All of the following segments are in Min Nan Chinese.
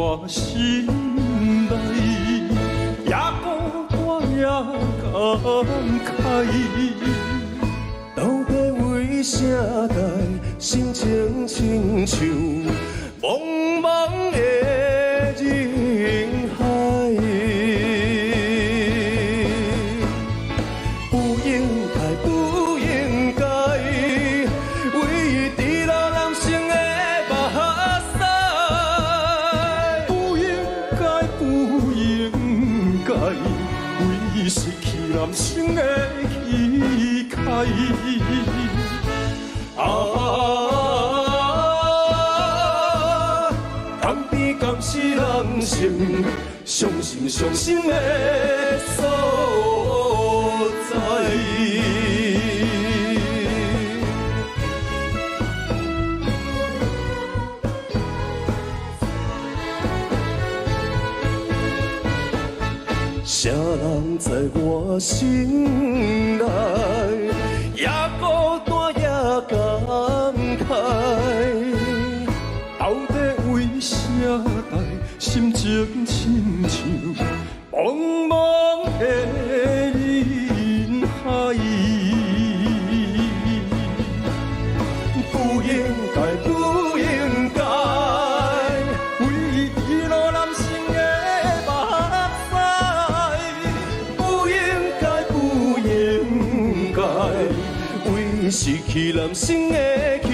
我心內，也孤單也感慨。到底為啥代，心情親像茫茫的人海？不應該，不應該，為滴落男性的目屎。不應該，不應該，為失去男生的氣概。啊，天邊敢是男性傷心傷心的所在？啥人在我心內，也孤單也感慨。到底為啥代，心情親像茫茫的人海？不應該，不應該，為滴落男性的目屎。不應該，不應該，為失去男性的氣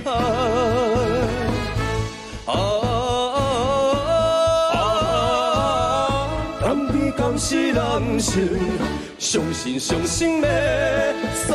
概。啊，天邊敢是男性傷心傷心的所